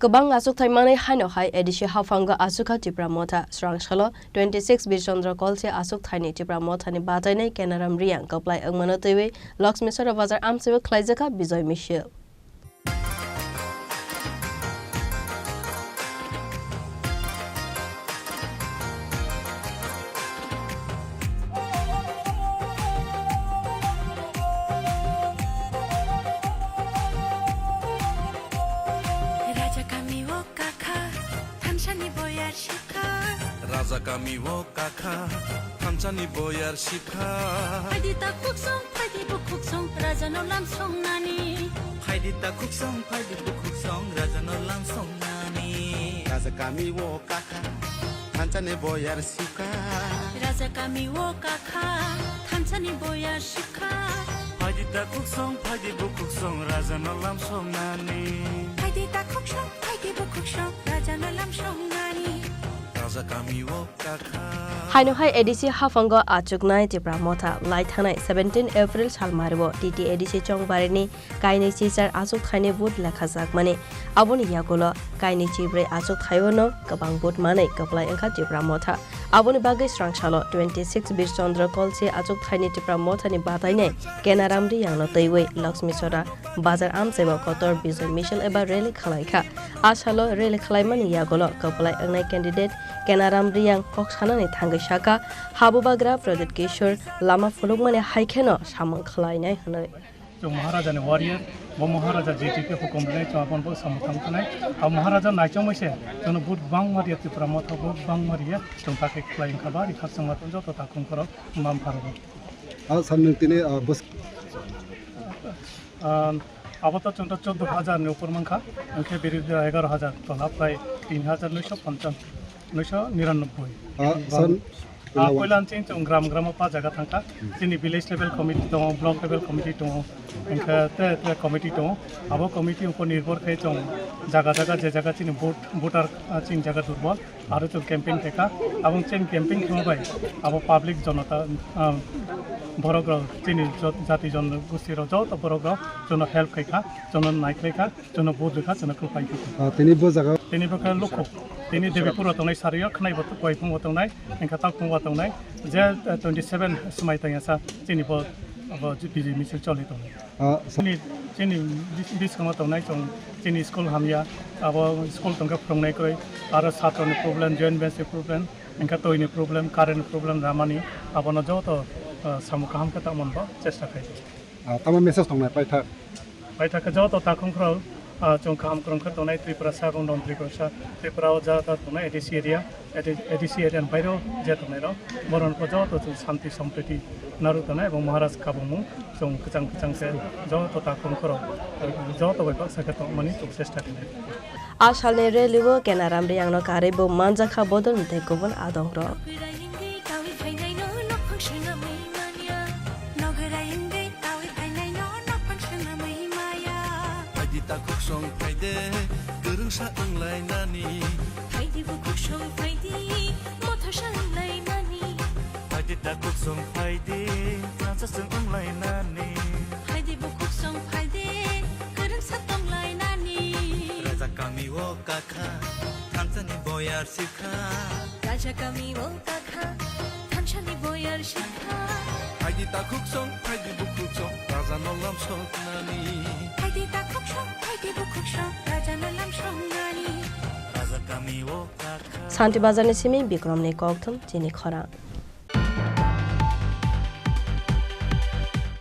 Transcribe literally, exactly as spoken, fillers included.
Kwbang achukthai manwi haino hai A D C haphango achukha Tipra Motha. Swrang salo twenty six Birchandra Kolse achukthai ni Tipra Motha ni batainai Kenaram Riyang kwplai wngmano twiwi Laxmisora Bazar amchaibo khlaijakha Bijoy Misil. Raja kami o kakha, thansa ni boyar sikha. Raja kami o kakha, thansa ni boyar sikha. Phaidi ta khuksong, phaidi bukhuksong, raja no lam song nani. Phaidi ta khuksong, phaidi bukhuksong, raja no lam song nani. Raja kami o kakha, thansa ni boyar sikha. Raja kami o kakha, thansa ni boyar sikha. Phaidi ta khuksong, phaidi bukhuksong, raja no lam song nani. Phaidi ta khuksong, phaidi bukhuksong, raja no lam song nani. Raja kami o kakha. Haino hai A D C haphango achuknai Tipra Motha lai thangnai seventeen April salmario T T A D C Chongbarini kainwi chichar achukthai ni vote lekhajakmani. Aboni yagulo kainwi chibrwi achukthai o no kwbang vote manwi kwplai wngkha Tipra Motha. Aboni bagwi swrang salo twenty six Birchandra Kolse achukthai ni Tipra Motha ni batainai Kenaram Riyang no twiwi Laxmisora Bazar amchaibo kotor Bijoy Misil eba rally khwlaikha. A salo rally khwlaimani yagulo kwplai wngnai candidate Kenaram Riyang kok sanani thangwi sakha, habubagra Pradyot Kishore lama phunukmani hai kheno samung khwlainai hwnwi. Chwng Maharaja ni warrior, bo Maharaja J T K hukum rwnai, chwng aboni bo samung tang thanai. A Maharaja naichomwi se, chwngno vote bangma riya, Tipra Motha vote bangma riya, chwng ta khe khlai wngkha ba, ri khak chwng ma tong joto takhung khorok mam pharogo. Ah, sir, nwng tini, ah, bwsk- Ah, abo to chwng to chwddo hajar ni upor mankha, hwnkhe birothi dal egaro hajar, tola prai tin hajar noisho ponchas, noisho niranobboi. Ah, sir, Ah, poila chini chwng gram gram o pa jaga thangkha. Hmm. Chini village level committee tongo, block level committee tongo, hwnkhe te, te committee tongo. Abo committee upor nirbhor khe chwng jaga jaga je jaga chini vote, voter, ah, chini jaga durbol, aro chwng campaign khaikha. Aboni chini campaign khema bai abo public jonota, ah, borok rok chini jat-, jati jon gosti rok joto borok rok chwngno help khaikha, chwngno naikhlaikha. Chwngno vote rwkha, chwngno kwlai kha. Ah, tini bo jaga. Tini bo khe lukhuk. Tini Debipur o tongnai, Sario khwnai bo, Koiphung bo tongnai, hwnkhe Takhung bo tongnai. Je, eh, twenty seven swmai tongya sa chini bo, bo Bijoy Misil choli tongnai. Ah, sa- Chini, chini bis-, biskango tongnai chwng, chini school hamya, abo school tongkhe phwrwngnai kwrwi, aro satro ni problem, joint bench ni problem, hwnkhe twi ni problem, current ni problem ramani, abono joto, eh, samung kaham khe tangmani bo chesta khai. Ah, tamo message tongnai paithak? Paithak khe joto takhung khorok, ah, chwng kaham kwrwng khe tongnai Tripura sa, Gongdon Tripura sa, Tripura o ja ta tongnai A D C area, A D C area ni bairo je tongnai rok, borok no joto chwng santi sompriti narwk tongnai, ebong Maharaj kabangmung chwng kwchang kwchang khe joto takhung khorok, joto bai baksa khe tongmani chwng chesta khainai. A salni rally-o Kenaram Riyangno karwi bo manjakha bodolni tei kubun adongrok. Phaidi takhuk song phaide, kwrwngsa wnglainani. Phaidi bukhuk song phaidi, motha sa wnglainani. Phaidi takhuk song phaidi, thansa chwng wnglainani. Phaidi bukhuk song phaidi, kwrwngsa tonglainani. Raja kami o kakha, thansani boyar sikha. Raja kami o kakha, thansani boyar sikha. Phaidi takhuk song, phaidi bukhuk song, raja no lam soknani. Phaidi takhuk song, phaidi bukhuk song, raja no lam soknani. Raja kami o kakha. Santi Bazar ni simi Bikrom ni kokthum chini khorang.